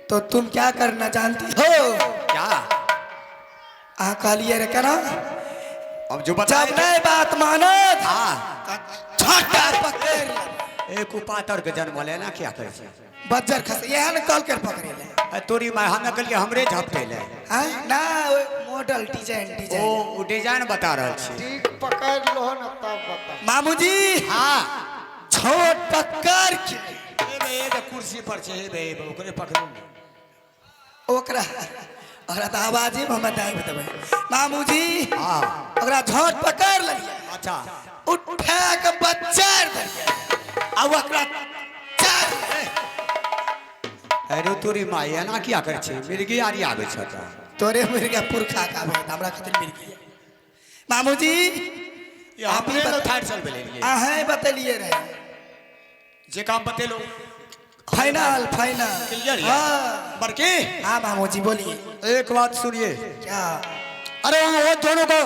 तो तुम क्या करना जानती हो? क्या? अहाँ कहलिए रे केना? अब जो बताए। जब नहीं बात मानत हाँ। छोटा पकड़ लेब। एक उपातर के जन्म लेना क्या कहै छै? बज्जर खस इएह ने कल कर पकड़े ले। ए, तोरी माय, हमे कहलिए हमरे झपटे ले। हाँ ना, ओ मॉडल डिजाइन ओ डिजाइन। ओ डिजाइन बता रहल छी। ठीक पकड़ लो ना तब बता। मामूजी। हाँ। छोट पकड़ के हे बे, हे बे, कुर्सी पर छै, हे बे, हे बे, ओकरे पकड़ू ने। ओकरा ओकरा तऽ आवाजे मे हम दाबि देबै मामूजी। हाँ। ओकरा झोट पकड़ लेलियै। अच्छा। उठा के बच्चा देलियै आ ओकरा चारि। अरे तोरी माय, एना किया करै छै? मिर्गी आरी आबै छ तऽ। तोरे मिर्गा पुरखा का आबै, हमरा खातिर मिर्गी मामूजी। आप ही थार चल भेलियै। अहें बतेलिए रहे। जे काम बतेलो। Final final. क्लियर है? हाँ। बड़की। हाँ मामूजी, बोलिए। एक बात सुनिए। क्या? अरे वो दोनों को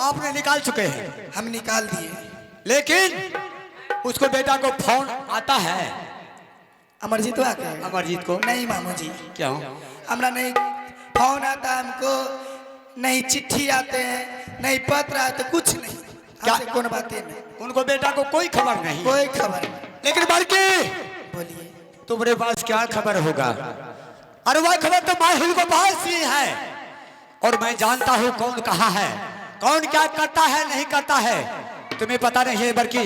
आपने निकाल चुके हैं। हम निकाल दिए। लेकिन उसको बेटा को फोन आता है। अमरजीत के? अमरजीत को। नहीं मामूजी। क्यों? हमरा नहीं फोन आता हमको, नहीं चिट्ठी आते हैं, नहीं पत्र आते, कुछ नहीं। क्या? हमसे कौन बातें नहीं। उनको बेटा को कोई खबर नहीं? कोई खबर नहीं। लेकिन बल्कि बोलिए। तुम्हारे पास क्या खबर होगा? अरे वह खबर तो माहिर को पास ही है और मैं जानता हूँ कौन कहाँ है, कौन क्या करता है, नहीं करता है, तुम्हें पता नहीं है। बल्कि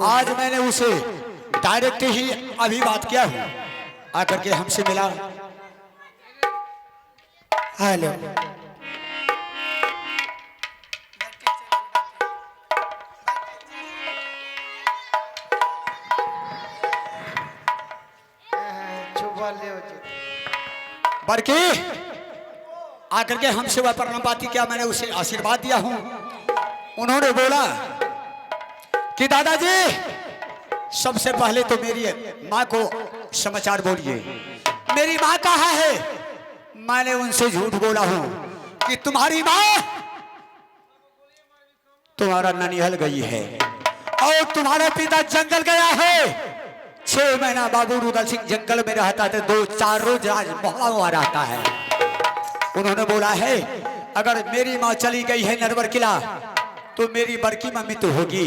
आज मैंने उसे डायरेक्ट ही अभी बात किया हूँ, आकर के हमसे मिला। हेलो। बल्कि आकर के हमसे वह प्रणाम पाती किया, मैंने उसे आशीर्वाद दिया हूं। उन्होंने बोला कि दादाजी, सबसे पहले तो मेरी माँ को समाचार बोलिए, मेरी माँ कहाँ है? मैंने उनसे झूठ बोला हूं कि तुम्हारी माँ तुम्हारा ननिहल गई है और तुम्हारा पिता जंगल गया है। 6 महीना बाबू रुदल सिंह जंगल में रहता था, 2-4 रोज आज मोहला हुआ रहता है। उन्होंने बोला है अगर मेरी माँ चली गई है नरवर किला तो मेरी बड़की मम्मी तो होगी।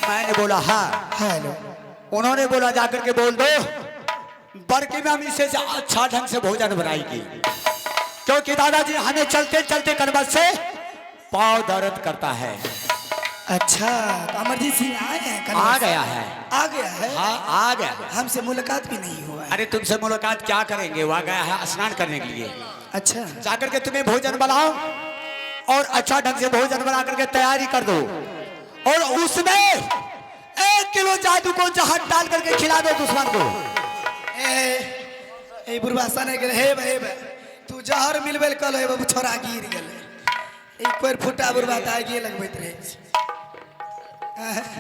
मैंने बोला हाँ। हेलो। उन्होंने बोला जाकर के बोल दो बड़की मम्मी से अच्छा ढंग से भोजन बनाएगी, क्योंकि दादाजी हमें चलते चलते कनबत से पाँव दर्द करता है। अच्छा, तो अमरजीत सिंह आए हैं? कल आ गया है। आ गया है? हाँ, आ गया है। हमसे मुलाकात भी नहीं हुआ है। अरे तुमसे मुलाकात क्या करेंगे, वहाँ गया है स्नान करने के लिए। अच्छा। जाकर के तुम्हें भोजन बनाओ और अच्छा ढंग से भोजन बना करके तैयारी कर दो और उसमें 1 किलो जादू को जहर डाल करके खिला दो दुश्मन को। ए ए बुढ़वा सने गेल हे बे, हे बे, तू जहर मिलबे कल हे बाबू छोरा गिर गेल। ई कोई फुटा बुढ़वा त आगे लगबैत रहे।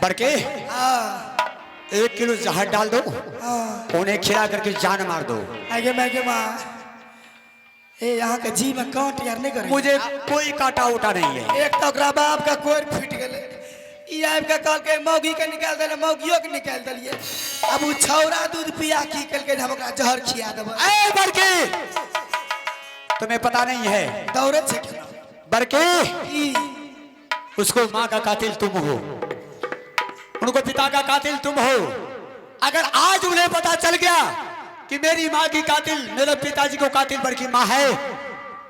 बड़के हाँ। 1 किलो जहर डाल दो। हाँ। उन्हें खिला करके जान मार दो। आगे मैं माँ ए यहाँ के जी में कांट यार नहीं करे। मुझे कोई कांटा उठा नहीं है। एक तो ओकरा बाप का कोर फूट गेले, ई आबि के कहलकै मौगी के निकाल देले, मौगियो के निकाल देलिए। अब उ छौरा दूध पिया की केलकै जे हम ओकरा जहर खिया देबै। ए बड़की तुम्हें पता नहीं है। दौड़े छै केना? बड़की ई उसको माँ का कातिल तुम हो, उनको पिता का कातिल तुम हो। अगर आज उन्हें पता चल गया कि मेरी माँ की कातिल मेरे पिताजी को कातिल बड़की माँ है,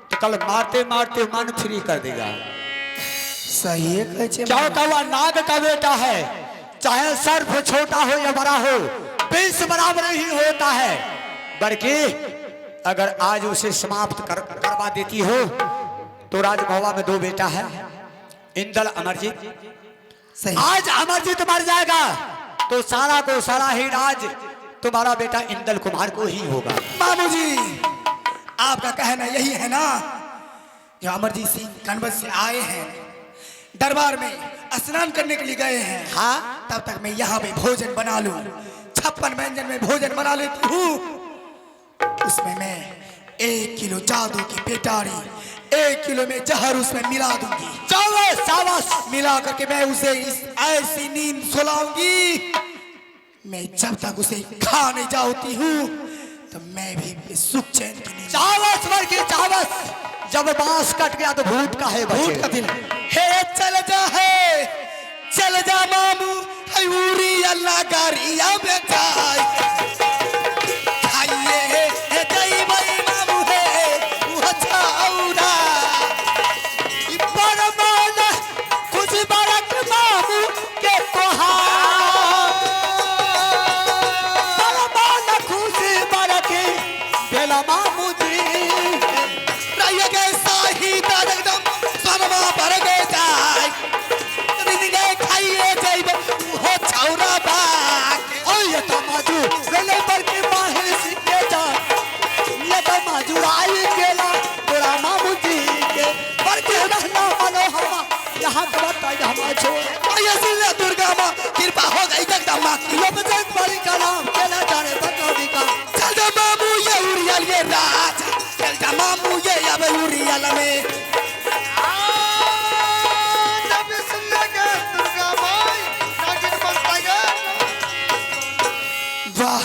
तो कल मारते मारते मन फ्री कर देगा। सही है कहै छै। क्या हुआ नाग का बेटा है, चाहे सर्प छोटा हो या बड़ा हो, विष बराबर ही होता है। बल्कि अगर आज उसे समाप्त करवा देती हो तो राजमहवा में 2 बेटा है, इंदल अमरजीत। सही। आज अमरजीत मर जाएगा तो सारा को सारा ही राज तुम्हारा बेटा इंदल कुमार को ही होगा। बाबूजी आपका कहना यही है ना, जो अमरजीत सिंह कनवज से आए हैं, दरबार में स्नान करने के लिए गए हैं। हाँ। तब तक मैं यहाँ पे भोजन बना लूं, 56 व्यंजन में भोजन बना लेती हूँ। उसमें मैं 1 किलो जादू की पेटारी, 1 किलो में जहर उसमें मिला दूंगी। शाबाश, शाबाश। मिला करके मैं उसे इस ऐसी नींद सुलाऊंगी, मैं जब तक उसे खा नहीं जाती हूँ तो मैं भी सुख चैन की नींद। चावस बड़की चावस, जब बांस कट गया तो भूत का है भूत का दिन हे चल जा, है चल जा मामू, है उरी अल्लाह गारिया में जाए खाइए हे जई भाई मामू है वो छाउरा। परमान कुछ बरक मामू के तोहार, परमान खुश बरक बेला मामू जी। रह गए साही एकदम सरमा भर गए जाए गए खाइए जई वो छाउरा बाग। ओ ये तो माजू लेले बरकी माहिर सिके जा, ये तो माजू आई गेला तोरा मामू जी के। बरकी रहना मानो हमा यहाँ के बताई हमा छोड़। ये सुन दुर्गा माँ कृपा हो गई जगदम्बा की। यो बजरंग बली का नाम केला जाने बदनौरी का। चल जा मामू ये उरियल ये राज, चल जा मामू ये अब उरियल में। जब सुन लगे दुर्गा माई नागिन बनता गए। वाह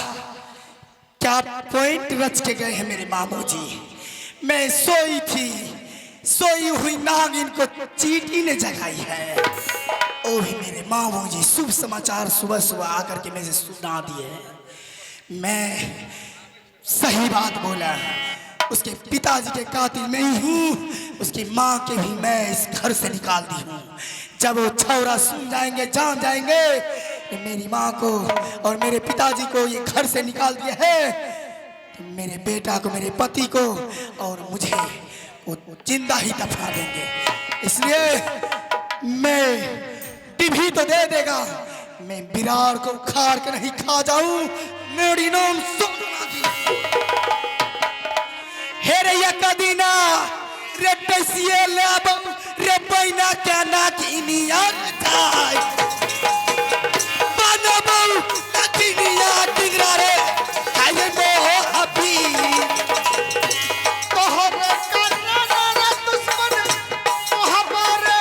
क्या पॉइंट रच के गए हैं मेरे मामू जी। मैं सोई थी, सोई हुई नागिन को चींटी ने जगाई है। ओ भी मेरे मामू जी शुभ समाचार सुबह सुबह आकर के मुझे सुना दिए। मैं सही बात बोला, उसके पिताजी के कातिल मैं ही हूँ, उसकी माँ के भी मैं इस घर से निकाल दी हूँ। जब वो छौरा सुन जाएंगे, जान जाएंगे कि मेरी माँ को और मेरे पिताजी को ये घर से निकाल दिया है, तो मेरे बेटा को, मेरे पति को और मुझे वो जिंदा ही दफना देंगे। इसलिए मैं डिभी तो दे देगा, मैं बिरार को उखाड़ के नहीं खा जाऊं। मेरी नाम सोना की हे रे कदीना रे पैसिए लाबम रे बैना क्या ना किनिया जाय बनबौ ना किनिया टिंगरा रे खाइए मोह अभी। तोहरे करना रे दुश्मन तोहरे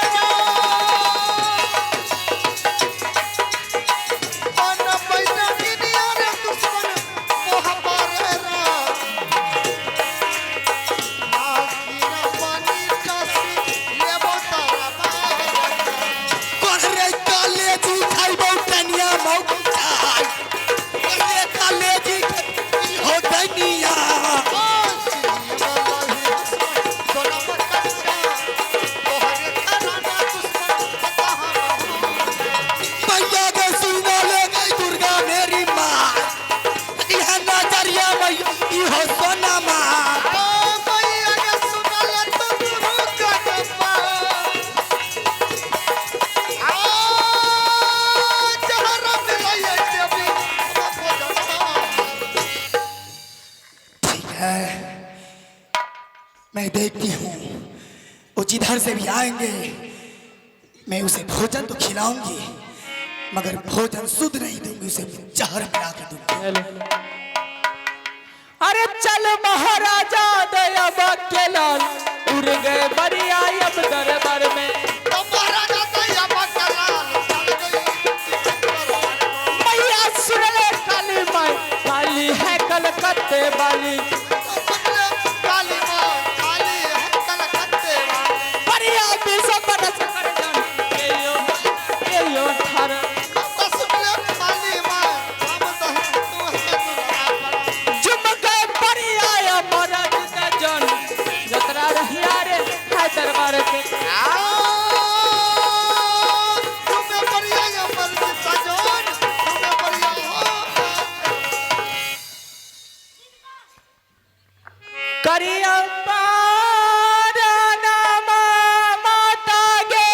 मन बैठा दुनिया रे दुश्मन तोहरे नागिना पानी चासी लेबो तारा बाग। कोहरे कालेजी खाइबौ तनिया मौ जाय, कोहरे कालेजी हो तनिया। मैया के सुना ले गई दुर्गा मेरी माँ, यह नजरिया मैया इहो सोना माँ। ठीक है, मैं देखती हूँ वो जिधर से भी आएंगे मैं उसे भोजन तो खिलाऊंगी, मगर भोजन शुद्ध नहीं दूंगी, उसे जहर मिला के दूंगी। अरे चल महाराजा दया के लाल, उड़ गए बरिया अब दरबार में। मैया सुन ले काली माई, काली है कलकत्ते वाली। बरिया विश्व बरस कर जान, ये यो ये यो थार। जुम गए बरिया महाराज का जन, जतरा रहिया रे है दरबार के। करिया पारना माता गे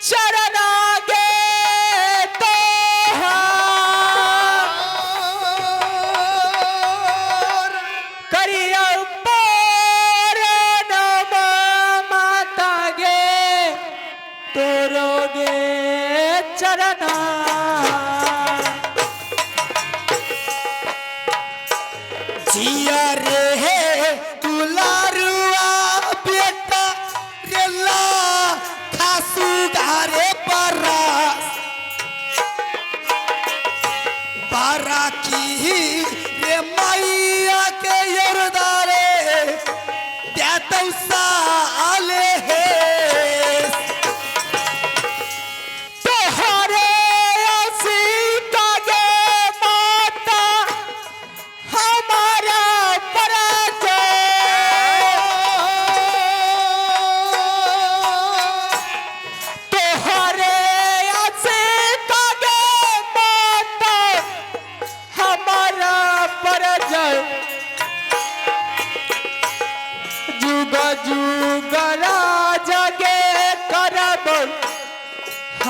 चरना गे तोहार। करिया पारना माता गे तोरो गे चरना। जिया रे हे दुलारुआ बेटा रे ला खासू घरे परास बारा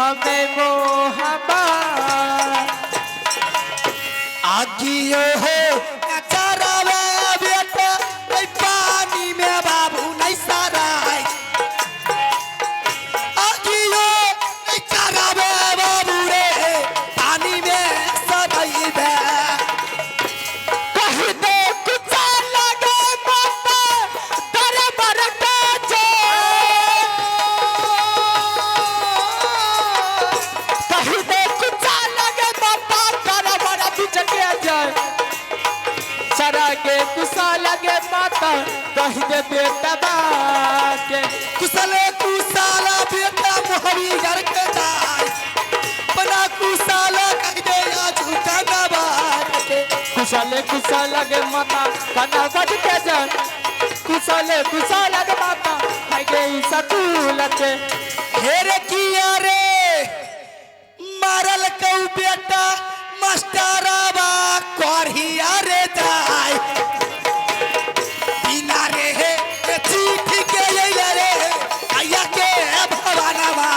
हमें मोहब्बत। आगियो हो चरावे बेटा ऐ पानी में बाबू नहीं सराय। आगियो नहीं चरावे बाबू रे पानी में सराइबे। कह दे कुछ लगे माता दरबार के जो, कह दे कुछ लगे माता दरबार बीच के जाए। सरा के कुसा लगे माता कह दे बेटा बाके। कुशले कुशाला बेटा मोहरी घर के जाय, बना कुशाला कह दे आज काना बात के। कुशले कुसा लगे माता कना बज के जाए, कुशले कुसा लगे माता है गई सकूल के। हेरे किया रे मारल कौ बेटा मास्टरवा करहिया रे जाय। बिना रे हे चिट्ठी के अइले रे आया के भवानवा।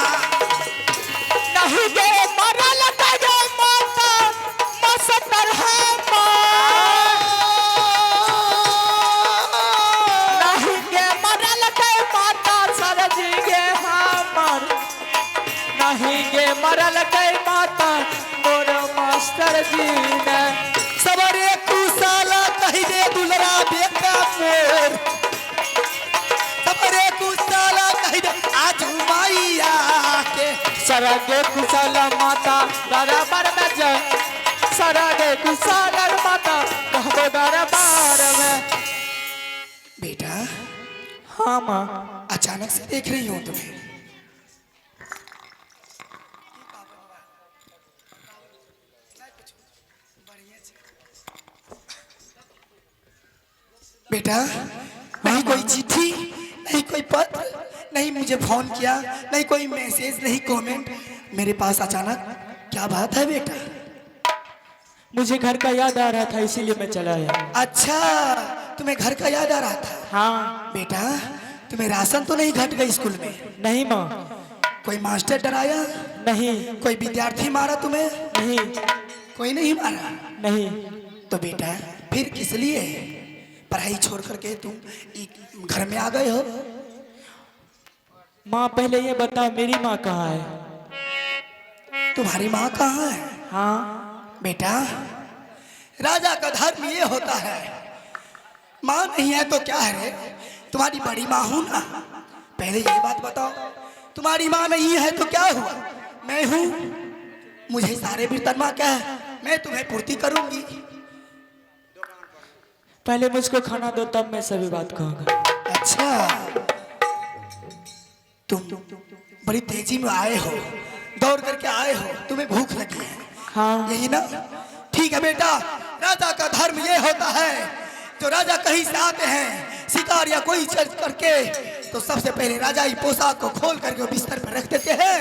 नहीं गे मरल गे माता मस्तर है माँ, नहीं गे मरल गे माता सरजी गे हमर, नहीं गे मरल गे माता मोर मास्टर जी ने। सबरे कुशाला कही दे दुलरा बेटा मोर, सबरे कुशाला कही दे आज माइया के। सरगे कुशल माता दरबार में जय, सरगे कुशल माता कहबो दरबार में। बेटा हाँ माँ। अचानक से देख रही हूँ तुम्हें। बेटा नहीं कोई चिट्ठी, नहीं कोई पत्र, नहीं मुझे फोन किया, नहीं कोई मैसेज, नहीं कमेंट मेरे पास अचानक क्या बात है बेटा? मुझे घर का याद आ रहा था इसीलिए मैं चला आया। अच्छा तुम्हें घर का याद आ रहा था? हाँ। बेटा तुम्हें राशन तो नहीं घट गई स्कूल में? नहीं माँ। कोई मास्टर डराया? नहीं। कोई विद्यार्थी मारा तुम्हें? नहीं। कोई नहीं मारा? नहीं। तो बेटा फिर किस लिए पढ़ाई छोड़ करके तुम घर में आ गए हो? माँ पहले ये बताओ मेरी माँ कहाँ है? तुम्हारी माँ कहाँ है? हाँ। बेटा राजा का धर्म ये होता है, माँ नहीं है तो क्या है रे, तुम्हारी बड़ी माँ हूँ ना। पहले ये बात बताओ तुम्हारी माँ नहीं है तो क्या हुआ, मैं हूँ, मुझे सारे बिरतनमा क्या है, मैं तुम्हें पूर्ति करूंगी। पहले मुझको खाना दो तब मैं सभी बात कहूँगा। अच्छा तुम बड़ी तेजी में आए हो, दौड़ करके आए हो, तुम्हें भूख लगी है। हाँ। यही ना? ठीक है बेटा, राजा का धर्म ये होता है, जो राजा कहीं से आते हैं शिकार या कोई चीज करके, तो सबसे पहले राजा ही पोशाक को खोल करके बिस्तर पर रख देते हैं,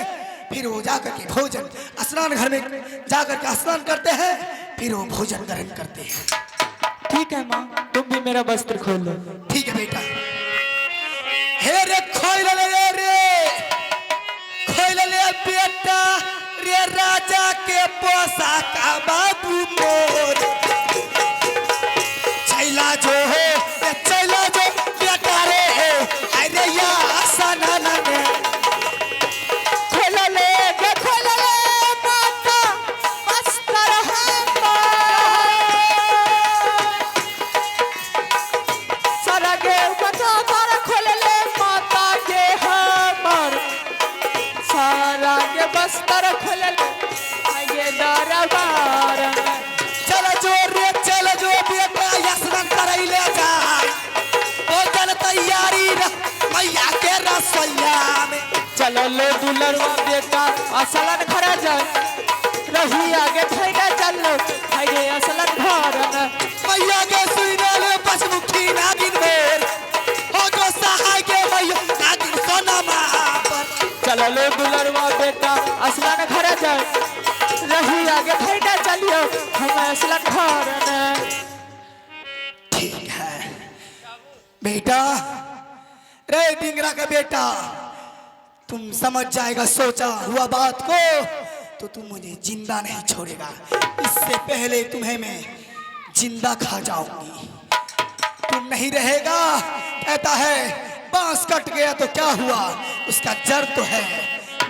फिर वो जाकर के भोजन स्नान घर में जाकर के स्नान करते हैं, फिर वो भोजन ग्रहण करते हैं। ठीक है माँ, तुम भी मेरा वस्त्र खोल लो। ठीक है बेटा। हे रे खोल ले रे, खोल ले बेटा रे राजा के पोशाक बाबू मोर, चला जो हो चला जो बेटा रे, अरे या सना ने खोल ले गे खोल ले माता वस्त्र है सरगे बता तारा खोल ले माता के हमर, सारा के बस्तर खोल ले आगे दरबार में। चल जो रे चल जो बेटा स्नान करैले जाय, भोजन तैयारी मैया के रसोईया में। चलो लो दुलरवा बेटा असलन घर जाए, रही आगे थैला चलो आगे असलन घर में। मैया के सुइनल पचमुखी नागिन मोर, हो जो सहाय के मैया नागिन सोना पर। चलो लो दुलरवा बेटा असलन घर जाए, रही आगे थैला चलियो हम असलन घर में। ठीक है बेटा, रे डिंगरा का बेटा, तुम समझ जाएगा सोचा हुआ बात को तो तुम मुझे जिंदा नहीं छोड़ेगा। इससे पहले तुम्हें मैं जिंदा खा जाऊंगी, तुम नहीं रहेगा। कहता है बांस कट गया तो क्या हुआ, उसका जड़ तो है।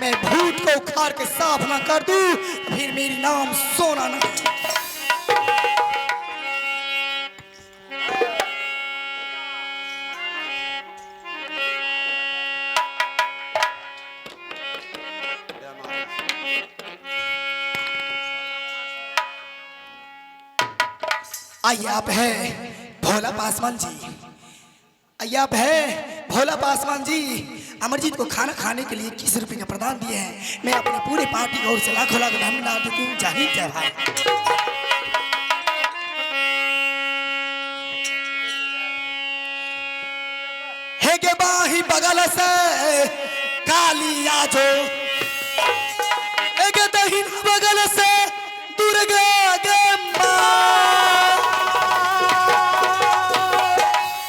मैं भूत को उखाड़ के साफ ना कर दूं फिर मेरी नाम सोना नहीं। आइए आप है भोला पासवान जी, आइए आप है भोला पासवान जी। अमरजीत को खाना खाने के लिए 21 रुपए का प्रदान दिए हैं। मैं अपने पूरे पार्टी की ओर से लाखों लाख धन्यवाद देती हूँ। जय हिंद, जय भारत। हे के बाही बगल से काली आजो, हे के दहिन बगल से दुर्गा गे माँ,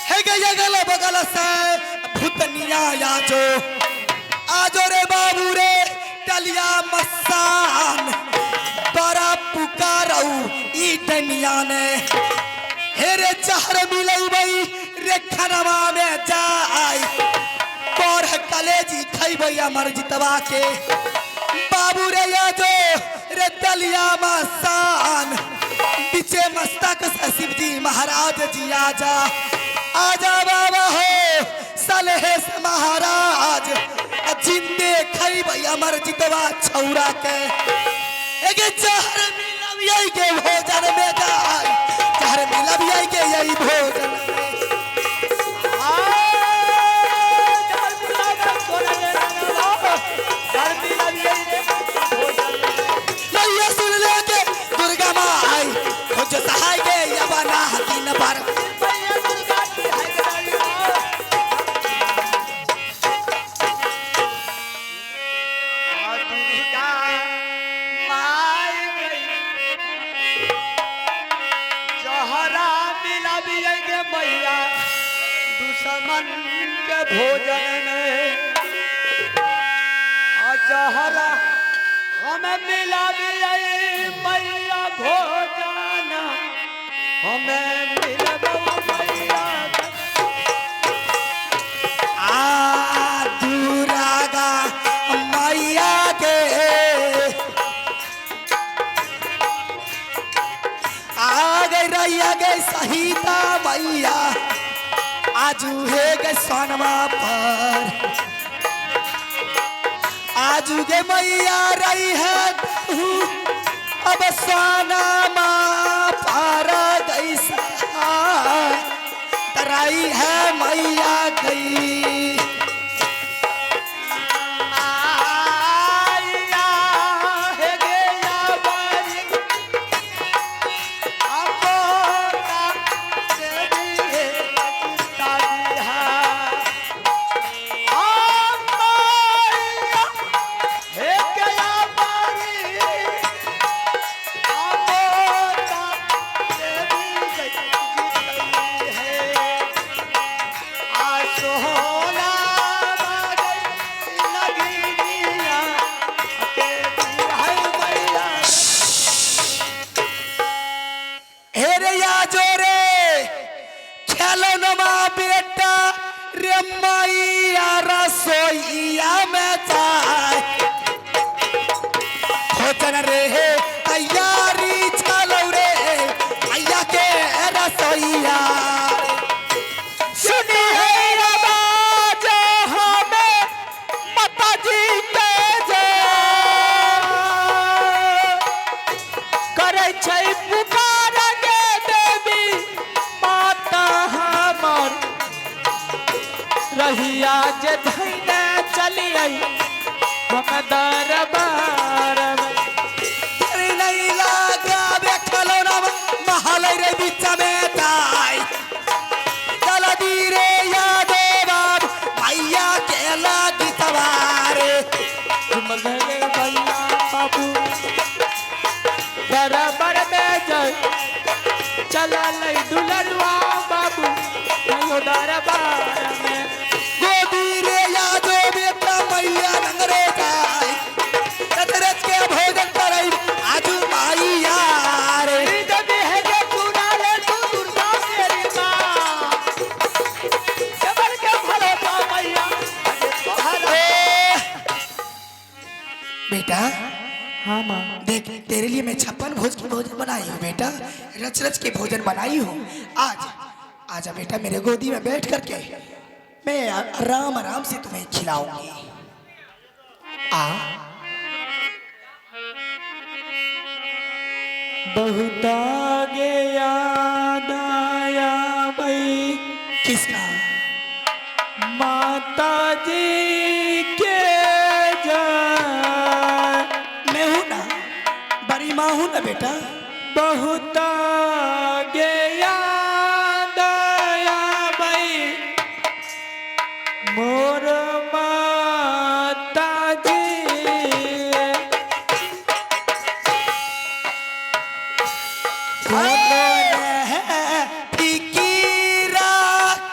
हे के अगल बगल से भूतनिया आजो, आजो रे बाबू रे टलिया मसान, बड़ा पुकारऊ ई डनिया ने, हे रे चहर मिलई बई रे खनवा में जाई, पर कलेजी खइबै अमर जितवा के, बाबू रे आजो रे दलिया मसान, पीछे मस्तक से शिव जी महाराज जी आजा, आजा बाबा हो सलहेश महाराज, जिंदे खइबै अमर जितवा छौरा के, एक जहर मिलबियै के भोजन में जाई, जहर मिलबियै के यही भोजन में। मैया सुन ले के दुर्गा माँ आई, खोज सहाय के यवना हकीन पर। जहरा मिला गे मैया दुश्मन के भोजन में, आ जहरा हमें मिला मैया भोजन, हमें मिला मैया। आ दुर्गा मैया के आ गई रैया गई सहिता मैया, आजू हे गए सोनमा पर, आजू गे मैया रही है तू, अब सोनमा पर गई तराई है मैया गई। आया हे गया बारी अमोता देवी हे तारी आया हे गया बारी अमोता देवी जगती है, आ सोना लगी दिया के है मैया। हे रे याजो रे खेलो नमा बेटा रे मैया रसोईया में जाए, भोजन रे तैयारी चलो रे मैया के रसोईया। सुनी है आवाज हमें माता जी के जय, करै छै पुकार गे देवी माता हमर, रहिया जे धैने चलियै हम दरबार में। अरे नहीं लागा बे खेलो नमा महल रे बीच में जाए, जल्दी रे यादो बाब मैया के लागी सवारे। तुम गए भैया बाबू बराबर में जय, चला लई दुलरुआ बाबू कहियो दरबार में। गोदी रे यादो बेटा मैया न हाँ माँ। देख तेरे लिए मैं 56 भोज की भोजन बनाई हूँ बेटा, रच रच के भोजन बनाई हूँ। आज आजा बेटा मेरे गोदी में बैठ करके मैं आराम आराम से तुम्हें खिलाऊंगी। आ बहुत आगे याद आया भाई। किसका? माता जी के जान। मैं हूँ ना, बड़ी माँ हूँ ना बेटा। बहुत आगे याद आया भाई मोर माता जी। फिकीरा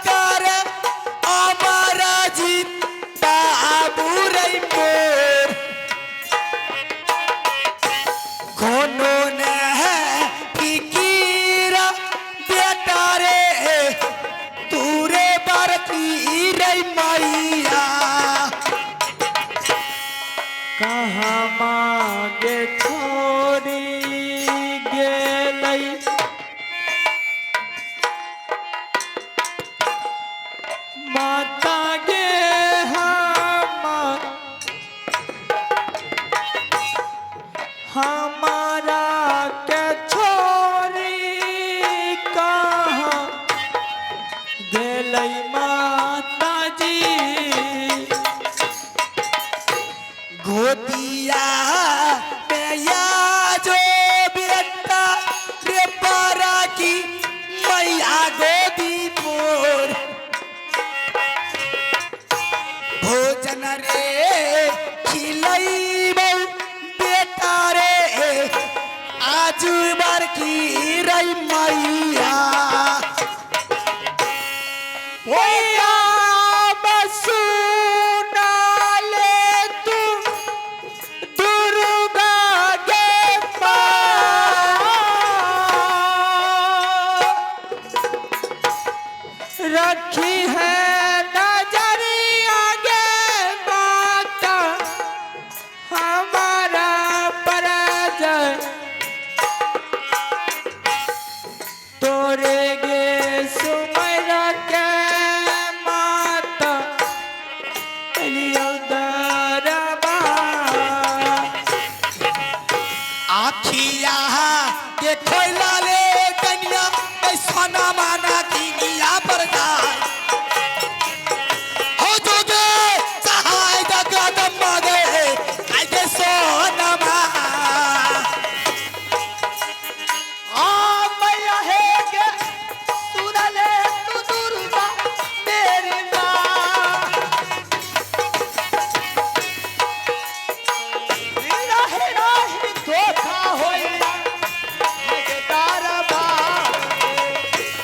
कर अमर जी बाबू रे मोर, कोनो ने फिकीरा बेटा रे तूरे बरती रे मैया। कहाँ मांगे छोड़ी गेलई माता गे हम हमारा के छोड़ी कहाँ गेलई माता जी। गोदिया में या जो बेटा रे पारा की मैया गोदी मोर, भोजन रे खिलैबौ बेटा रे आज बार की रे मैया। भैया बसुना ले तू दुर्गा के पास, रखी है नजरिया गे माता हमारा पराजय तोरे गे सुमर के माता लियो दरबार। आखिया के खोला ले कन्या सोना माना किनिया पर जाय हो जोगे सहाय जगदम्बा गे आगे सोना मा। आ मैया हे गे सुन ले तू दुर्गा मेरी माँ। रहे रही धोखा होइया के दरबार।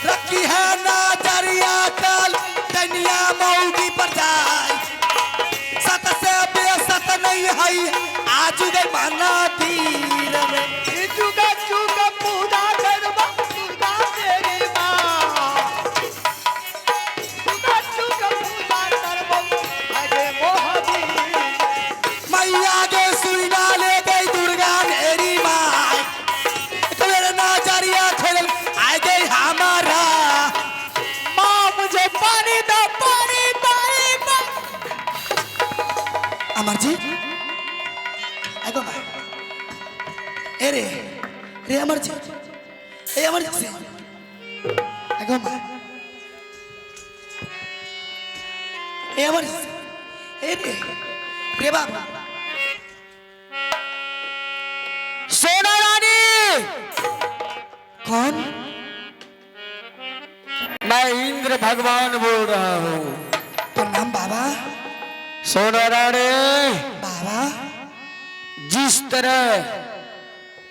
रखी है नजरिया कल कन्या मौगी पर जाय, सत से बेसत नहीं है आज गई माना तीर में। जुगा जुगा पूजा करबा दुर्गा मेरी माँ। जुगा जुगा पूजा करबा आगे मोहबी। मैया के सुइना ले गई दुर्गा मेरी माँ, मेरे नजरिया खोल आ गई हमारा। माँ मुझे पानी दो, पानी पानी पानी। अमरजीत आगो माँ, ए रे रे अमरजीत, ए अमरजीत सिंह आगो माँ, ए अमरजीत सिंह, ए रे रे बाबा। सोना रानी। कौन? मैं इंद्र भगवान बोल रहा हूँ। प्रणाम बाबा। सोना रानी बाबा जिस तरह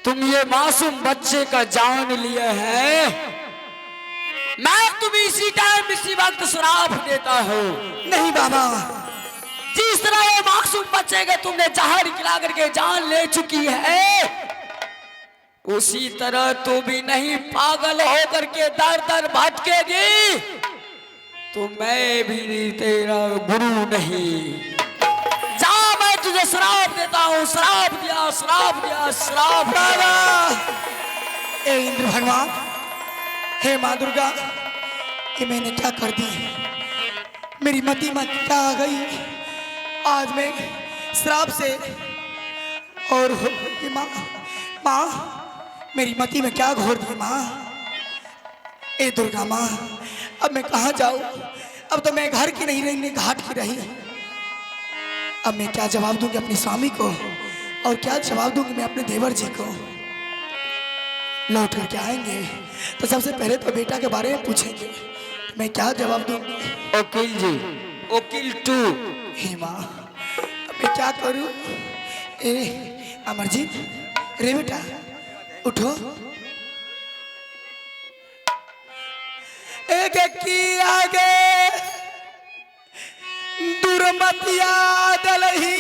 तुम ये मासूम बच्चे का जान लिए हैं, मैं तुम्हें इसी टाइम इसी वक्त श्राप देता हूँ। नहीं बाबा, जिस तरह ये मासूम बच्चे का तुमने जहर खिला करके जान ले चुकी है, उसी तरह तू भी नहीं पागल होकर के दर दर भटकेगी तो मैं भी तेरा गुरु नहीं। जा, मैं तुझे श्राप देता हूँ, श्राप दिया, श्राप दिया, श्राप। बाबा ए इंद्र भगवान, हे माँ दुर्गा, ये मैंने क्या कर दी? मेरी मति में क्या आ गई? आज मैं श्राप से और हो ये माँ, माँ मेरी मति में क्या घोर दी माँ। ए दुर्गा माँ, अब मैं कहाँ जाऊँ? अब तो मैं घर की नहीं रही, नहीं घाट की रही। अब मैं क्या जवाब दूंगी अपने स्वामी को और क्या जवाब दूंगी मैं अपने देवर जी को? लौट करके आएंगे तो सबसे पहले तो बेटा के बारे में पूछेंगे, मैं क्या जवाब दूंगी? वकील जी, वकील टू। हे माँ, अब मैं क्या करूँ? ए अमरजीत रे बेटा, उठो। एक की आगे दुर्मतिया दलही,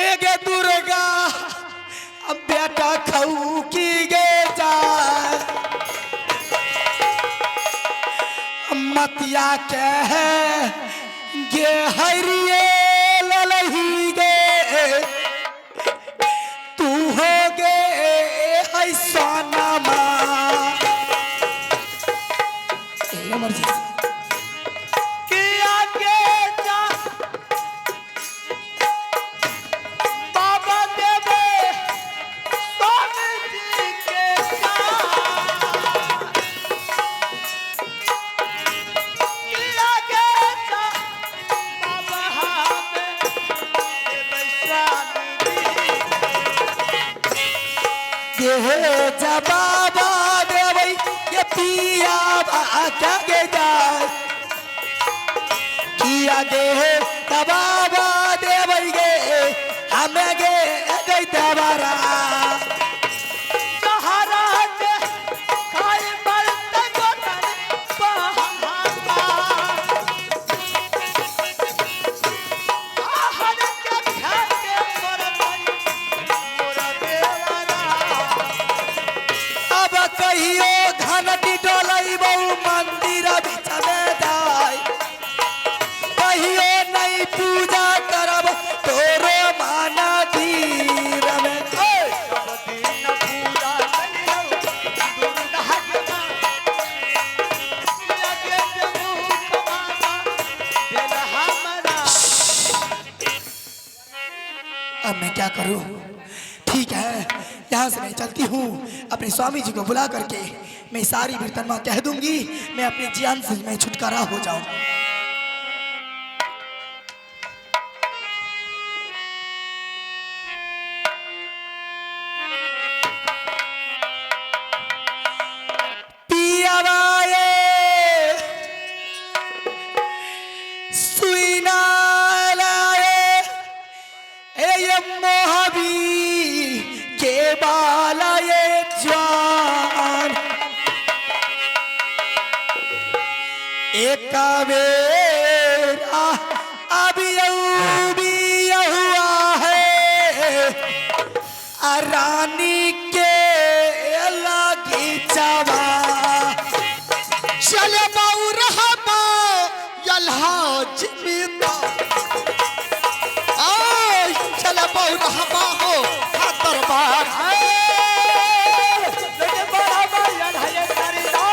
एक दुर्गा अब बेटा खाऊ की गे जा मतिया के है गे हरिये ललही गे, तू हो गे है सोना माँ। ए अमरजीत किया के जा बाबा देवे स्वामी जी के साथ। किया के जा बाबा हमें देवे स्वामी जी। गे जा बाबा देवई ये पिया क्या गे जाए किया गे बाबा देवई गे हमें गे गई देवरा। महाराज खाए बरत गोतन बहाना। आहर के खाके मोर मोर देवरा। अब कहियो घनटी डोलई बहु मंदिर बीच में जाय, कहियो नहीं पूजा करब तोरो माना धीर में। ओए! सब दिन पूजा करियो दुर्गा के माँ। लगे जरूर माता दिल हमरा। अब मैं क्या करूं? ठीक है, यहाँ से मैं चलती हूँ, अपने स्वामी जी को बुला करके मैं सारी वृतनमा कह दूंगी, मैं अपने जान से मैं छुटकारा हो जाऊं। पियावाए सुइना लाए ए ये मोहबी के बाला ये जान, एक बेरा अब भी हुआ है आ रानी के लगी चवा। चले बाऊ रहबा यल्हा जिमिता, आय चले बाऊ रहबा हो हा दरबार। लगे बड़ा बड़ा है करिदा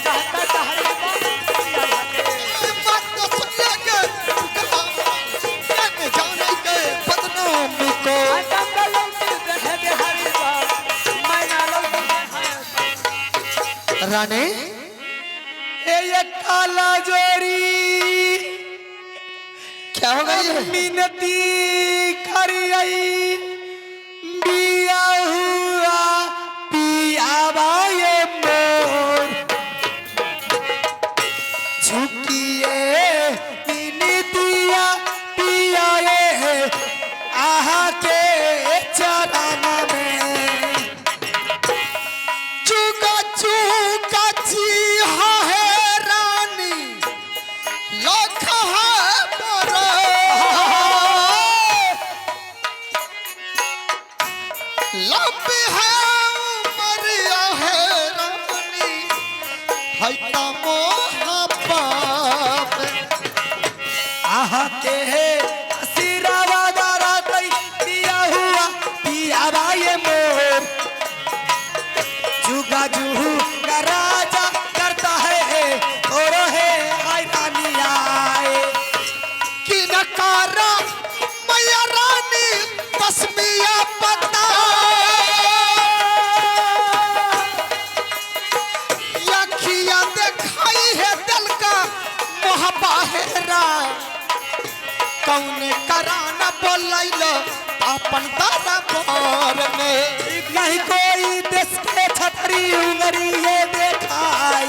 चाहता हरे बात तो सुनिए के दुर्गा के जाने के बदनाम को। रानी ए ये काला जोरी क्या हो गई है? मिनती करी आई बिया हुआ पिया ये मोर, झुकिए मिनतिया पिया ये आहा के चरण में। चुका चुका जी है रानी लाख है बरा। लंबी है उमरिया है रानी है तमोह पाप। आहा के तू राजा करता है और है आई रानी आए। कि नकारा मैया रानी तस्मिया पता यखिया दिखाई है दिल का मोहब्बा है रा कौन कराना बोलैलो अपन तारा बोर में। नहीं कोई देश के छतरी उंगरी ये देखाई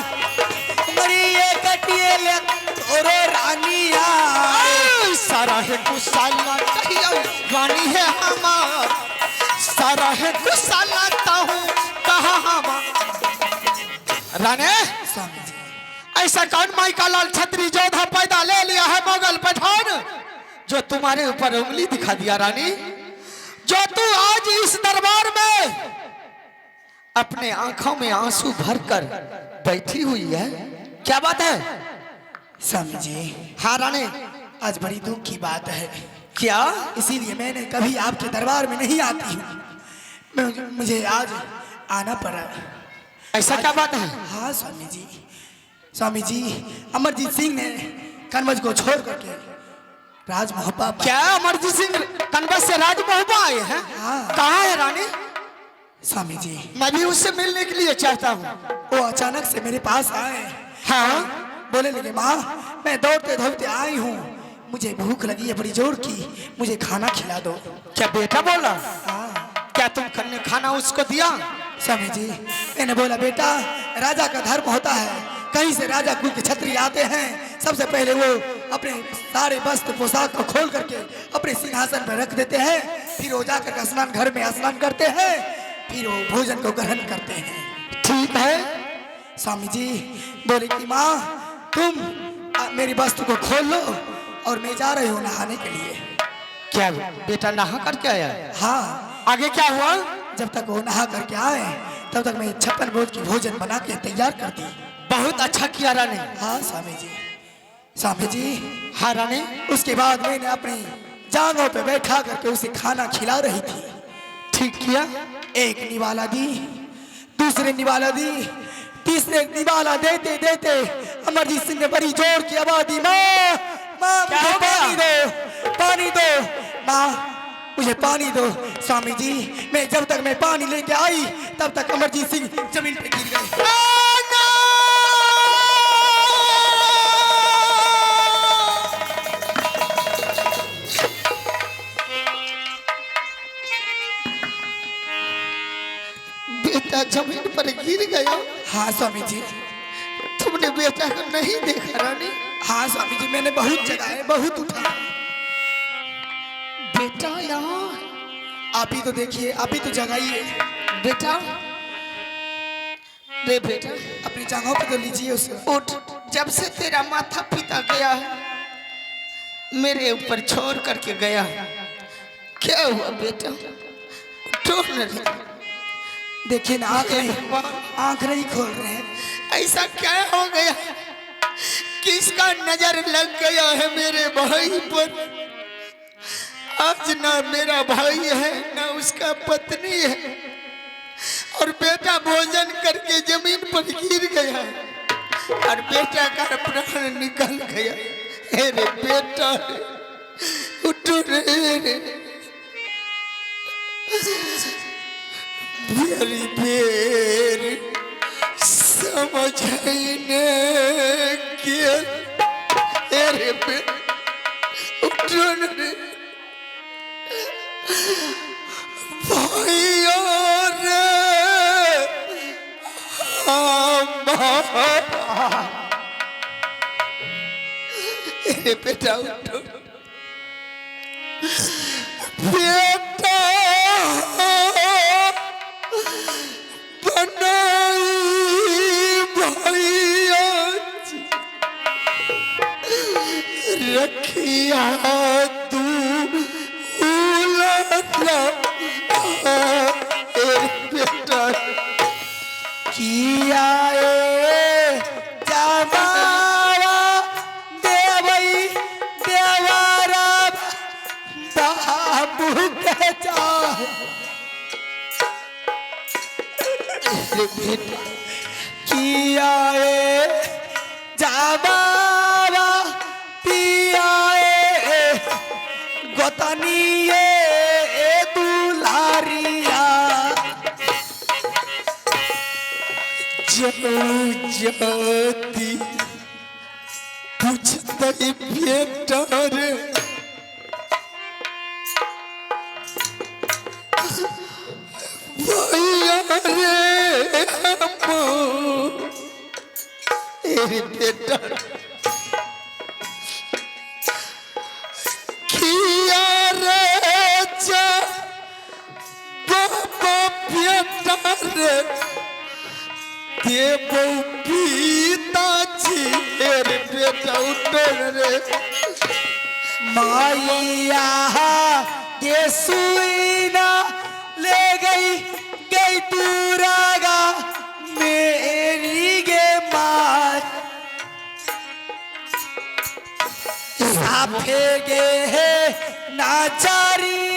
उंगरी ये कटिए ले तोरो रानी आए। सारा है गुस्साला कहियो रानी है हमार, सारा है गुस्सा लाता हूँ कहा हमार। रानी स्वामी जी ऐसा कौन माई का लाल छतरी जोधा पैदा ले लिया है मुगल पठान जो तुम्हारे ऊपर उंगली दिखा दिया रानी, जो तू आज इस दरबार में अपने आंखों में आंसू भरकर बैठी हुई है, क्या बात है? स्वामी जी हाँ रानी। आज बड़ी दुख की बात है। क्या? इसीलिए मैंने कभी आपके दरबार में नहीं आती हूँ, मुझे आज आना पड़ा। ऐसा क्या बात है? हाँ स्वामी जी, स्वामी जी अमरजीत सिंह ने कन्वज को छोड़ करके राज मोहब्बा। क्या अमरजीत सिंह कन्वज से राज मोहब्बा आए हैं? हाँ। कहाँ है रानी? स्वामी जी मैं भी उससे मिलने के लिए चाहता हूँ। वो अचानक से मेरे पास आए। हाँ। बोले लगे माँ मैं दौड़ते दौड़ते आई हूँ, मुझे भूख लगी है बड़ी जोर की, मुझे खाना खिला दो। क्या बेटा बोला? हाँ। क्या तुम खाना उसको दिया? स्वामी जी मैंने बोला बेटा राजा का धर्म होता है, कहीं से राजा कुल के छत्री आते हैं, सबसे पहले वो अपने सारे वस्त्र पोशाक को खोल करके अपने सिंहासन पर रख देते हैं, फिर वो जाकर स्नान घर में स्नान करते हैं, फिर वो भोजन को ग्रहण करते हैं। ठीक है। स्वामी जी बोले कि माँ तुम मेरी वस्त्र को खोल लो और मैं जा रही हूँ नहाने के लिए। क्या बेटा नहा करके आया? हाँ। आगे क्या हुआ? जब तक वो नहा करके आए तब तक मैं 56 रोज की भोजन बना के तैयार कर दी। बहुत अच्छा किया रानी। हाँ स्वामी जी। स्वामी जी हाँ रानी। उसके बाद मैंने अपनी जांघों पे बैठा करके उसे खाना खिला रही थी। ठीक किया। एक निवाला दी, दूसरे निवाला दी, तीसरे निवाला देते देते अमरजीत सिंह ने बड़ी जोर की आवाज दी, माँ माँ मुझे पानी दो, पानी दो, माँ मुझे पानी दो। स्वामी जी मैं जब तक मैं पानी लेके आई तब तक अमरजीत सिंह जमीन पे गिर गए। बेटा जमीन पर गिर गया। हाँ स्वामी जी। तुमने बेटा को नहीं देखा रानी? हाँ स्वामी जी मैंने बहुत जगाए, बहुत उठाया। बेटा यहाँ आप ही तो देखिए, आप ही तो जगाइए। बेटा रे बेटा अपनी जांघों पे तो लीजिए उसे। उठ। जब से तेरा माता पिता गया है मेरे ऊपर छोड़ करके गया है, क्या हुआ बेटा? उठो न रे। देखिए ना आंख नहीं खोल रहे हैं। ऐसा क्या हो गया? किसका नजर लग गया है मेरे भाई पर? आज ना मेरा भाई है ना उसका पत्नी है, और बेटा भोजन करके जमीन पर गिर गया है और बेटा का प्राण निकल गया। अरे बेटा उठो रे रे। मेरी बेर समझ ने के अरे बेटा उठो रे भाइयों रे। अरे बेटा उठो बेटा बनाई भैया रखिया तू बेटा किया जमावा देवई देवारा बाबू के चाह। बेटा किया ए जाबावा पिया ए गोतनिए ए दुलारिया। जाती पूछते बेटा रे भैया रे हमो, ए बेटा किया रे जा बाबा बेटा रे देव पिताजी रे बेटा उठो रे। माइया के सुईना ले गई गई दूरागा मेरी गे मार साफे गे है नाचारी।